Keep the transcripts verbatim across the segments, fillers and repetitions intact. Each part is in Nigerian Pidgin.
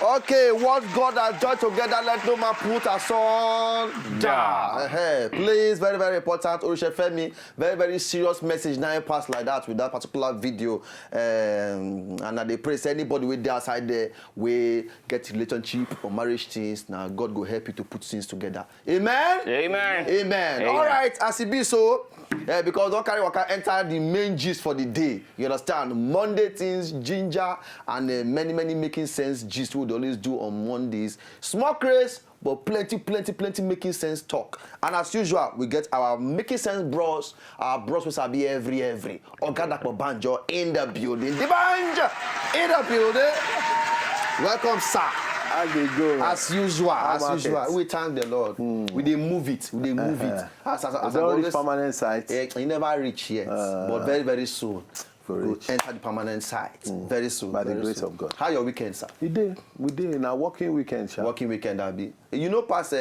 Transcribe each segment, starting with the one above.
Okay, what God has joined together, let no man put asunder. Yeah. Uh-huh. Please, very, very important. Orishefemi, very, very serious message now pass like that with that particular video. Um, and I dey pray say anybody with their side there, we get relationship or marriage things, now God go help you to put things together. Amen? Amen. Amen. Amen. All right, as it be so, uh, because don't carry waka enter the main gist for the day. You understand? Monday things, ginger, and uh, many, many making sense gist we dey always do on Mondays. Small craze, but plenty, plenty, plenty making sense talk. And as usual, we get our making sense bros, our bros wey sabi every, every. Oga Dapo Banjo in the building. The Banjo in the building. Welcome, sir. How they go? As usual, as How about usual, it? We thank the Lord. We dey move it, we dey move it. As, as, as It's I already always, permanent site. Eh, e never reach yet, but very, very soon Go we go reach. Enter the permanent site. Very soon. By the Very grace soon. Of God. How your weekend, sir? We dey, we dey in a working weekend, sha. Working weekend, abi? You know, pass uh,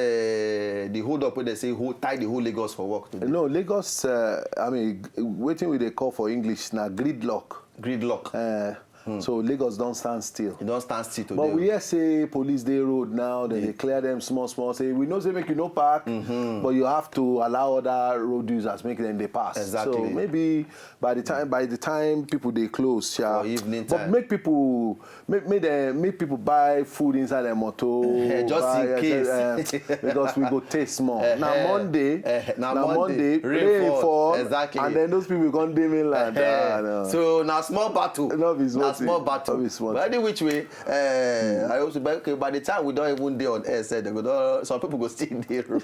the hold up where they say hold, tie the whole Lagos for work today. No, Lagos. Uh, I mean, waiting with a call for English now gridlock. Gridlock. Uh, So Lagos don't stand still. You don't stand still today. But we hear say police dey road now, then they clear them small, small. Say we know say make you no park, but you have to allow other road users make them they pass. Exactly. So maybe by the time by the time people they close, sha, For evening but time. Make people make make them make people buy food inside their motor. Eh, just buy, in eh, case. Eh, because we go taste more. Eh, Now eh, Monday, eh, na now Monday, Monday, rain rain fall. Fall, Exactly. And then those people go on mainland. Eh, Ah, no. So na small battle. No be small Na thing. Small battle. No be small But thing. Anyway, uh, I also, but okay, by the time we don't even dey on air, said they go don, some people go still dey road.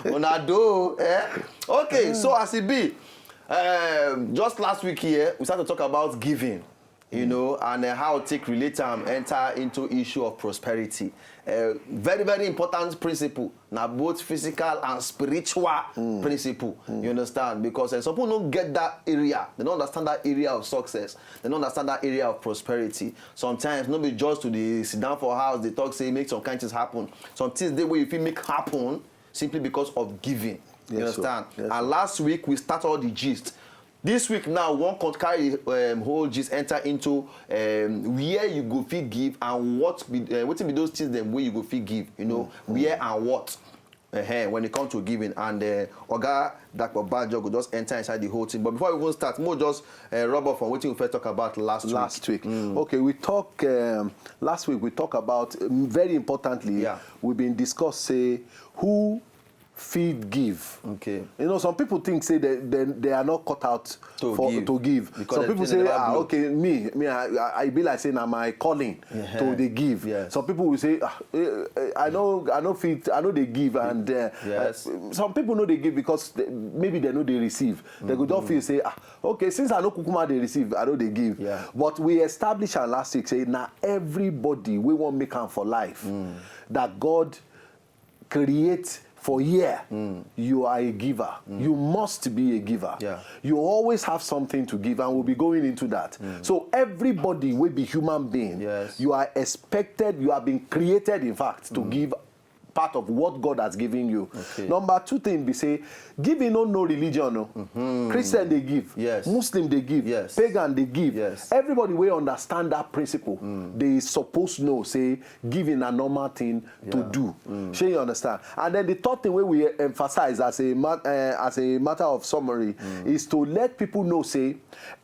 Una do, eh? Okay, so as it be, um, just last week here, we started to talk about giving. You know, and uh, how take relate am enter into issue of prosperity. Uh, very, very important principle. Now both physical and spiritual principle. You understand? Because uh, some people don't get that area. They don't understand that area of success. They don't understand that area of prosperity. Sometimes nobody just to the sit down for house. They talk say make some kind things happen. Some things they way if you make happen simply because of giving. You Yes, sir. Understand? Yes, And last week we start all the gist. This week now, one can carry um, whole gist enter into um, where you go fit give and what be uh, wetin be those things them where you go fit give, you know, where and what. Uh-huh, when it comes to giving and uh, Oga Dapo Banjo go just enter inside the whole thing. But before we even start, more just uh, rub off on what we first talk about last, Last week. Mm. Okay, we talk um, last week. We talk about um, very importantly. Yeah. We've been discussed say who feed give. Okay. You know, some people think say they, they, they are not cut out To for give. To give. Because Some they people think say, they never ah, blow. Okay, me, me, I, I- I be like say na my calling Uh-huh. to the give. Yes. Some people will say, ah, eh, eh, I know, I know fit, I know they give, and uh, Yes. uh, some people know they give because they, maybe they know they receive. They go just feel say, ah, okay, since I know kukuma they receive, I know they give. Yeah. But we established and last week say now everybody we want make am for life that God create for here, you are a giver. You must be a giver. Yeah. You always have something to give, and we'll be going into that. So everybody will be human being. Yes. You are expected. You have been created, in fact, to give part of what God has given you. Okay. Number two thing be say, giving no no religion. No. Christian they give. Yes. Muslim they give. Yes. Pagan they give. Yes. Everybody will understand that principle. They suppose know say giving a normal thing to Yeah. do. Shey you understand? And then the third thing wey we emphasize as a ma- uh, as a matter of summary is to let people know say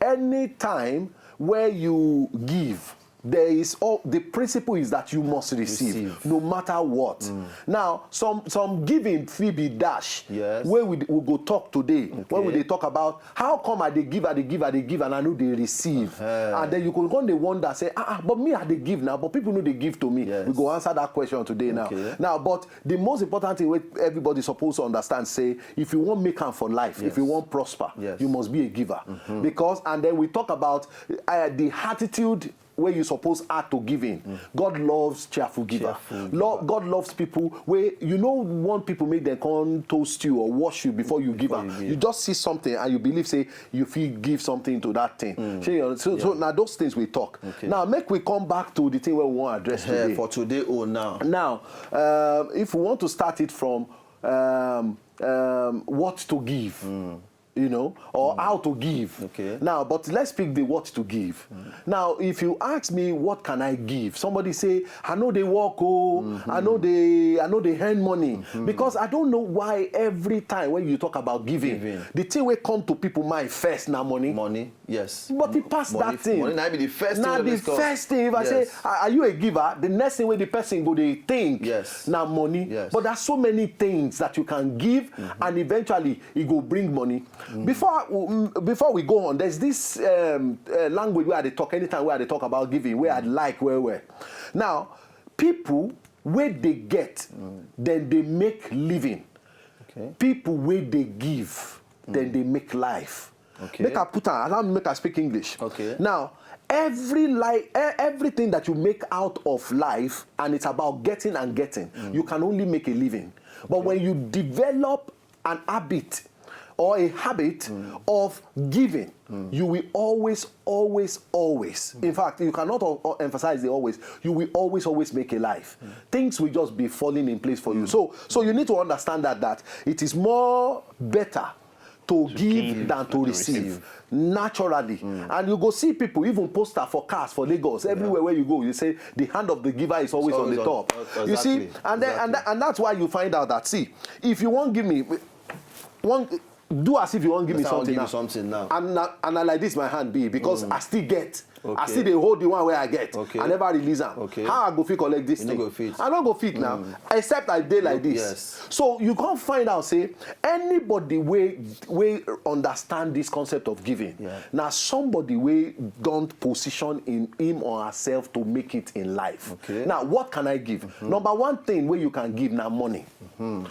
anytime where you give, there is all the principle is that you must receive, Receive. No matter what. Now some some giving fit be dash. Yes. Wey we, we go talk today when we Okay. dey talk about how come I dey give, I dey give, I dey give, and I no dey receive. And then you go come dey wonder say, ah, ah, but me I dey give now, but people no dey give to me. Yes. We go answer that question today now. Okay. Now, but the most important thing wey everybody suppose to understand say if you wan make am for life, if Yes. you wan prosper, Yes. You must be a giver. Because and then we talk about uh, the attitude wey you suppose add to giving. God loves cheerful giver. Cheerful Lo- God loves people wey you no want people make dem come toast you or wash you before you give Before am. you give. You just see something and you believe say you fit give something to that thing. Shey you- so so na those things we talk. Okay. Now make we come back to the thing wey we wan address Eh, today. for today, oh now. Now, um, if we want to start it from um, um, what to give, you know, or how to give. Okay. Now, but let's pick the what to give. Now, if you ask me, what can I give? Somebody say, I know they work, oh, I know they, I know they earn money because I don't know why every time when you talk about giving, Giving. the thing will come to people mind first na money. Money, yes. But e pass Money- that thing. Money na be the first thing Na wey the dey come. first thing. If I say, Yes. are are you a giver? The next thing wey the person go dey think Yes. na money. Yes. But there's so many things that you can give, and eventually it go bring money. Before I- um, before we go on, there's this um, uh, language where they talk anytime where they talk about giving, where I like where where. Now, people where they get, then they make living. Okay. People where they give, then they make life. Okay. Make I put am, allow me make I speak English. Okay. Now, every life, everything that you make out of life, and it's about getting and getting, you can only make a living. But when you develop an habit or a habit of giving, you will always, always, always. In fact, you cannot o- o- emphasize the always. You will always, always make a life. Things will just be falling in place for you. So, so you need to understand that that it is more better to, give, give than to than to receive, receive. Naturally. And you go see people even poster for cars for Lagos, everywhere where you go, you say the hand of the giver is always, on Always the on- top. You see, exactly, and then and, that, and that's why you find out that, see, if you won't give me one, do as if you won't give me That's how I'll something give now. You something now. And na, and na like this my hand be because I still get. I Okay. still dey hold the one where I get. Okay. I never release am. Okay. How I go fit collect this You no thing? Go fit. I no go fit now, except I dey like this. Yes. So you can't find out say anybody wey wey understand this concept of giving. Yeah. Now somebody wey don't position in him or herself to make it in life. Okay. Now what can I give? Number one thing where you can give now money.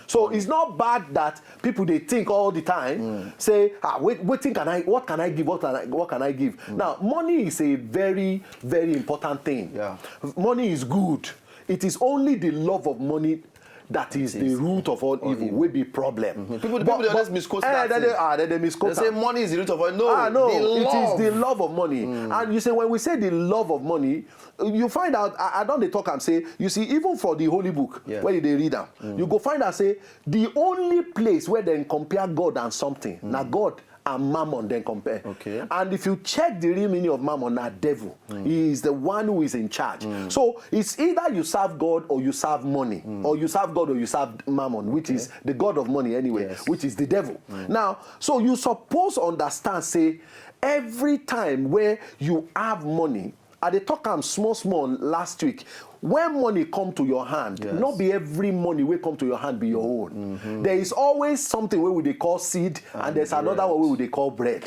So it's not bad that people they think all the time. Say, ah, wait, waiting can I? What can I give? What can I? What can I give? Now money is a very very important thing. Yeah. Money is good. It is only the love of money that is the is root of all evil. Will be problem. People- people dey always misquote eh, that they, thing. They, ah, they, they misquote They say am. Money is the root of all. No, Ah, no, the it is love. The love of money. And you say when we say the love of money, you find out. I, I don't dey talk am say you see even for the holy book Yeah. Where you dey read am, you go find out say the only place where they compare God and something na God and mammon then compare. Okay. And if you check the real meaning of mammon, na devil. He is the one who is in charge. So it's either you serve God or you serve money, or you serve God or you serve mammon, which is the god of money anyway, Yes. Which is the devil. Now, so you suppose understand say every time where you have money, I dey talk am small small last week. When money come to your hand, Yes. Not be every money wey come to your hand be your own. There is always something wey we dey call seed, and there's another one wey we dey call bread.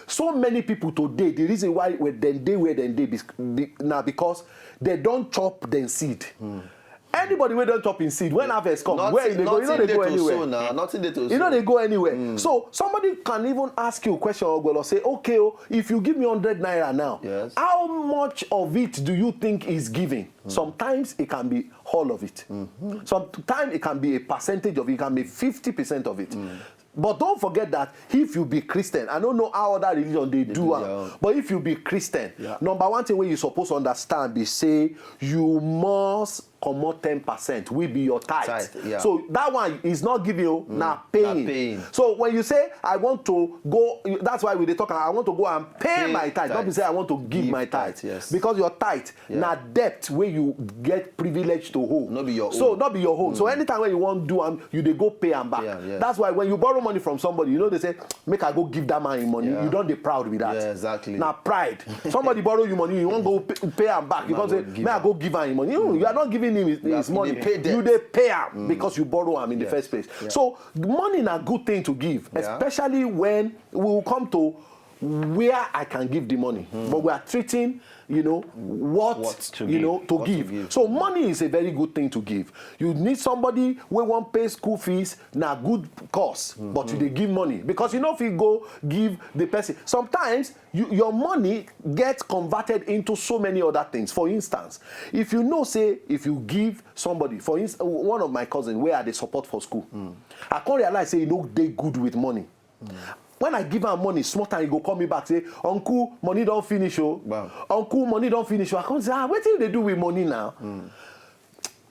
So many people today, the reason why we dem dey where dem dey be, be, na because they don chop dem seed. Anybody wey don chop im seed, when harvest come, where you dey go? You no dey go anywhere. Nothing dey to You no dey go anywhere. So somebody can even ask you question, Ogolo, say, okay, oh, if you give me hundred naira now, Yes. How much of it do you think is giving? Sometimes it can be all of it. Sometimes it can be a percentage of it. It can be fifty percent of it. But don't forget that if you be Christian, I don't know how other religion they do do am, their own. But if you be Christian, Yeah. Number one thing where you suppose understand be say you must comot ten percent will be your tithe. Tithe, yeah. So that one is not giving you, na paying. paying. So when you say, I want to go, that's why we dey talk, I want to go and pay Pay my tithe, not be tithe. Say I want to give Give my tithe. Tithe, yes. Because your tithe Yeah. Na debt where you get privilege to hold. No be your So own. Not be your own. So anytime when you want do am, you dey go pay am back. Yeah, yeah. That's why when you borrow money from somebody, you know they say, make I go give that man him money. Yeah. You don't dey proud with that. Yeah, exactly. Na pride. Somebody borrow you money, you won't go pay, pay am back. You Na can't say, go give may I am. go give am him money. You, you are not giving him his, You his are- money. you dey pay debt. You dey pay am because you borrow am in Yes. The first place. Yeah. So money na good thing to give, Yeah. Especially when we will come to where I can give the money, but we are treating, you know, what, What to you give, know, to what to give. give. So money is a very good thing to give. You need somebody who won't pay school fees, na good cause, but you dey give money because you know if you go give the person. Sometimes you, your money gets converted into so many other things. For instance, if you know say if you give somebody, for instance, one of my cousins where I dey support for school, I come realize say you know they good with money. When I give am money, small time he go call me back say, "Uncle, money don't finish, oh. Bam. Uncle, money don't finish, oh." I come say, "Ah, what do they do with money now?"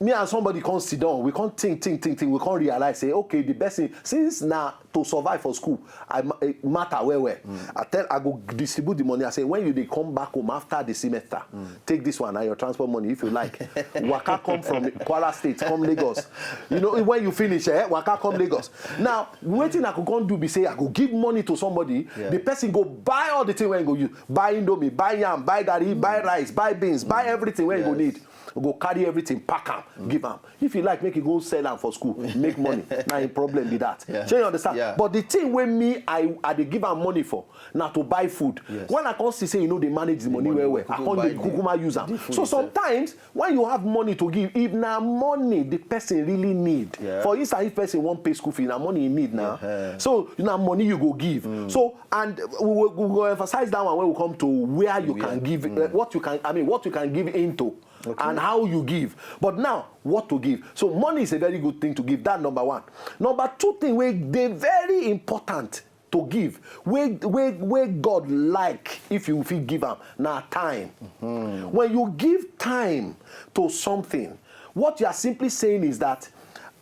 Me and somebody come sit down, we come think, think, think, think, we come realize say, okay, the best thing, since now to survive for school, I ma- it matter well well. I tell, I go distribute the money. I say, "When you they come back home after the semester, take this one and your transport money if you like." Waka come from Kwara State, come Lagos. You know, when you finish, eh, waka come Lagos. Now, wetin I could come do be say I go give money to somebody. Yeah. The person go buy all the thing when go you buy indomie, buy yam, buy garri, buy rice, buy beans, buy everything when you go Yes. need. Go carry everything, pack am, give am. If you like, make you go sell am for school, make money. Na him problem be that. Yeah. Shey you understand? Yeah. But the thing wey me I I dey give am money for na to buy food. Yes. When I come see say you know they manage the money money, well well, you I go come buy dey the- kukuma use am. the food So itself. Sometimes when you have money to give, if na money the person really need, Yeah. for instance, if person wan pay school fee, na money he need now. Yeah. So na money you go give. So and we will, we will emphasize that one when we come to where you Where. can give, uh, what you can, I mean, what you can give into. Okay. And how you give. But now, what to give? So money is a very good thing to give. That number one. Number two thing wey dey very important to give, wey wey wey God like if you fit give am, na time. When you give time to something, what you are simply saying is that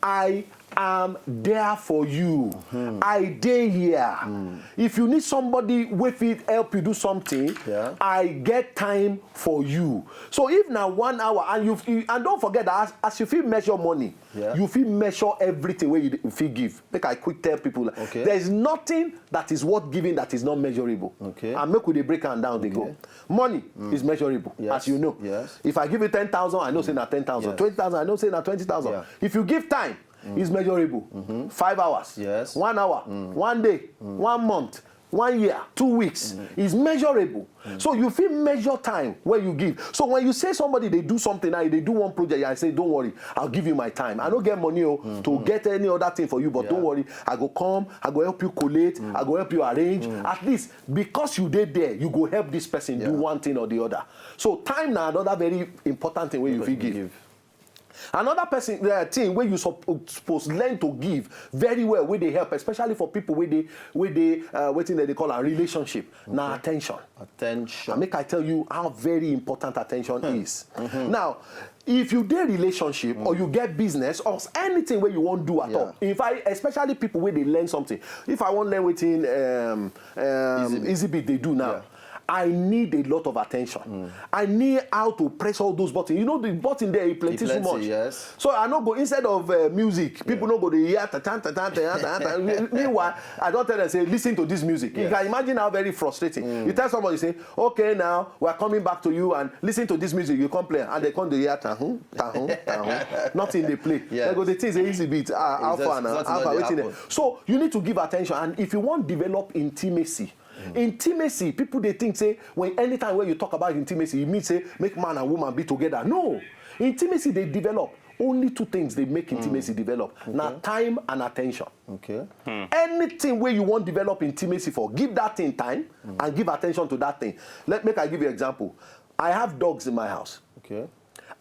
I am there for you. I dey here. If you need somebody wey fit help you do something, Yeah. I get time for you. So if na one hour and you, you and don't forget that as, as you fit measure money, Yeah. you fit measure everything wey you dey- fit give. Make I quick tell people, Okay. there is nothing that is worth giving that is not measurable. Okay. And make we dey break am down dey go. Okay. Money is measurable, Yes. as you know. Yes. If I give you ten thousand, I know say na ten thousand. Yes. Twenty thousand, I know say na twenty thousand. Yeah. If you give time, it's measurable. Five hours, Yes. one hour, one day, one month, one year, two weeks, is measurable. So you fit measure time when you give. So when you say somebody dey do something now, they do one project, I say, "Don't worry, I'll give you my time. I no get money oh, to get any other thing for you, but Yeah. don't worry, I go come, I go help you collate, I go help you arrange." At least because you dey there, you go help this person do Yeah. one thing or the other. So time na another very important thing wey you fit give. Another person uh, thing wey you sup- suppose learn to give very well, wey dey help, especially for people wey dey wey dey uh, wetin dem dey call a relationship, na attention. Attention. And make I tell you how very important attention is. Now, if you dey relationship or you get business or s- anything wey you wan do at Yeah. all, in fact, especially people wey dey learn something. If I wan learn wetin um, um, Easy. Easy Beat dey do now, Yeah. I need a lot of attention. I need how to press all those buttons. You know the button there, e plenty E too plenty, much. Yes. So I no go instead of uh, music, people no go dey hear ta ta ta ta ta ta ta. Meanwhile, I don tell them say listen to this music. You Yes. Can imagine how very frustrating. You tell somebody say, "Okay, now we are coming back to you and listen to this music." You come play and they come dey hear tahun tahun tahun. Nothing dey play. Yes. They go dey think say Easy Beat. Ah, how It's far just now? nothing How wey far? dey Wetin dey? Happen. So you need to give attention, and if you wan develop intimacy, intimacy, people dey think say when anytime wey you talk about intimacy, e mean say make man and woman be together. No, intimacy dey develop. Only two things dey make intimacy develop. Na time and attention. Okay. Anything wey you wan develop intimacy for, give that thing time and give attention to that thing. Let make I give you example. I have dogs in my house. Okay.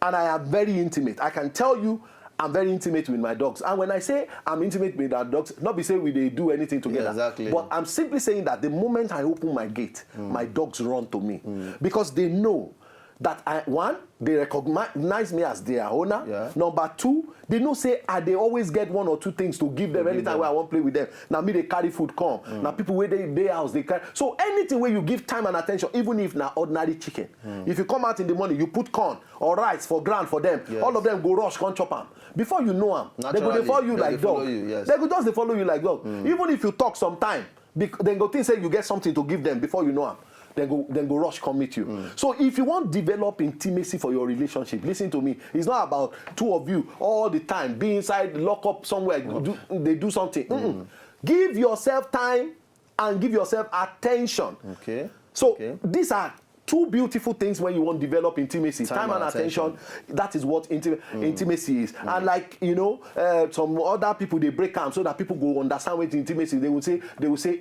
And I am very intimate. I can tell you, I'm very intimate with my dogs. And when I say I'm intimate with our dogs, not be say we dey do anything together. Yeah, exactly. But I'm simply saying that the moment I open my gate, my dogs run to me because they know that I one, they recognize me as their owner. Yeah. Number two, they know say I dey always get one or two things to give them give anytime them. Wey I wan play with them. Na me dey carry food come. Na people wey dey dey house dey carry. So anything wey you give time and attention, even if na ordinary chicken, if you come out in the morning, you put corn or rice for ground for them, Yes. all of them go rush come chop am. Before you know am, they go dey Naturally, follow you they like dey follow dog. You, yes. They go just dey follow you like dog. Even if you talk sometime, bec- dem go think say you get something to give them before you know am. Dem go dem go rush come meet you. So if you wan develop intimacy for your relationship, listen to me. It's not about two of you all the time be inside lock up somewhere do, dey do something. Mm-mm. Give yourself time and give yourself attention. Okay. So Okay. these are two beautiful things when you want to develop intimacy. Time Time, and and attention. That is what inti- intimacy is. And like you know, uh, some other people they break am so that people go understand what intimacy. They will say they will say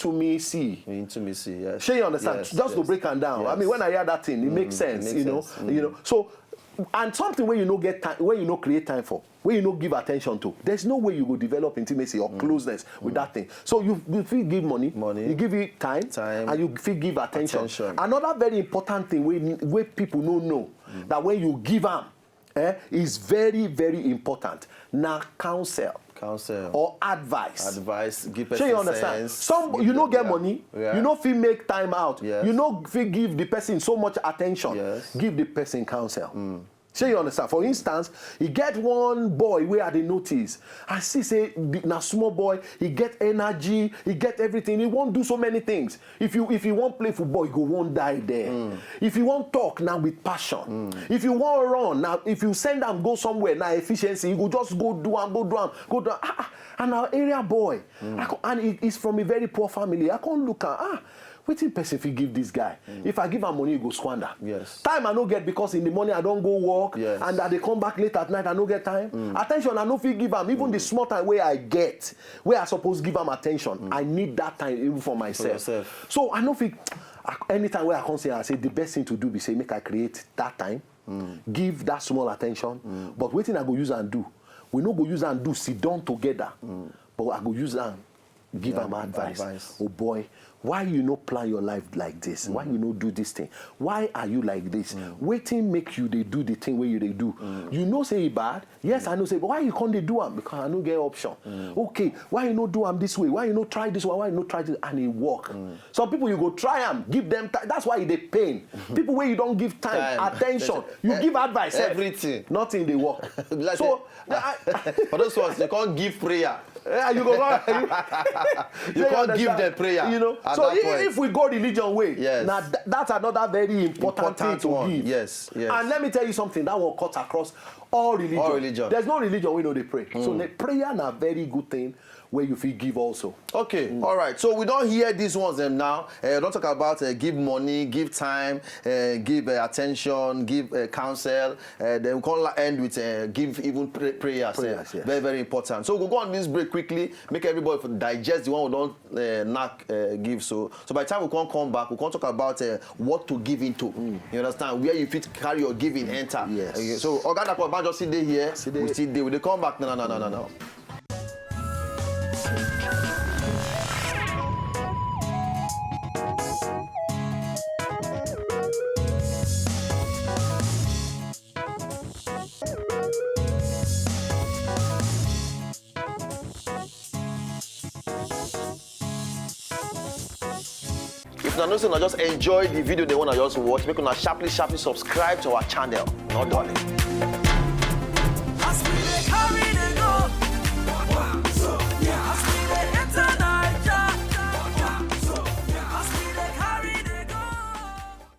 intimacy. Intimacy, yes. Shey you understand? Yes, Just to yes. Break am down. I Yes. Mean, when I hear that thing, it makes Mm, sense. makes You know, sense. you know. So, and something where you no get time, where you no create time for, where you no give attention to, there's no way you go develop intimacy or closeness with that thing. So you you fit give money, Money. You give it time, Time. And you fit give attention. Attention. Another very important thing where where people no know that when you give am, eh, is very very important. Na counsel Counsel. Or advice. Advice, give Shey person you understand? sense, Some give you no them- get yeah, money, yeah. You no fit make time out, Yes. You no fit give the person so much attention. Yes. Give the person counsel. Shey you understand? For instance, e get one boy wey I dey notice. I see say the- na small boy, he get energy, he get everything. He wan do so many things. If you if he wan play football, he go wan die there. If he wan talk, na with passion. If you wan run, na if you send am go somewhere, na efficiency. He go just go do am, go do am, go do am. Ah, ah, and na area boy. I co- and he is from a very poor family. I come look am. Ah, wetin person fit give this guy? If I give am money, he go squander. Yes. Time I no get because in the morning I don go work Yes. and I dey come back late at night. I no get time. Attention I no fit give am. Even the small time wey I get, wey I suppose give am attention, I need that time even for myself. Yourself. So I no fit. I- Anytime wey I come say, I say the best thing to do be say make I create that time, give that small attention. But wetin I go use am do? We no go use am do sit down together, but I go use am give am advice. Advice. Oh boy, why you no plan your life like this? Why you no do this thing? Why are you like this? Wetin make you dey do the thing wey you dey do? You know say e bad. Yes, I know say, but why you come dey do am? Because I no get option. Okay, why you no do am this way? Why you no try this one? Why you no try this? And e work. Some people you go try am, give them time. That's why e dey pain. People wey you don give time, Time. Attention, you give advice, sef, Everything. Nothing dey work. Like So say- I- For those ones, you can't give prayer. Yeah, you go run. You can't give them prayer. You know, at so that if, point. If we go religion way, Yes. Now th- that's another very important, Important thing to one. Give. Yes, yes. And let me tell you something that will cut across all religion. All religion. There's no religion we know they pray. So the prayer na very good thing where you feel give also. Okay, all right. So we don't hear these ones them now. Uh, don't talk about uh, give money, give time, uh, give uh, attention, give uh, counsel. Uh, then we can end with uh, give even pray- prayers. uh, Prayers, yes. Very, very important. So we'll go on this break quickly, make everybody for digest the one we don't uh, knack uh, give. So, so by the time we can come back, we can talk about uh, what to give into. You understand? Where you fit carry your giving enter. Yes. Okay, so Oga Dapo, just sit there here. Sit there. We sit there. We dey come back. No, no, no, no, no, no. If una know say una just enjoy the video dem wey una just watch, make una sharply sharply subscribe to our channel. No darling.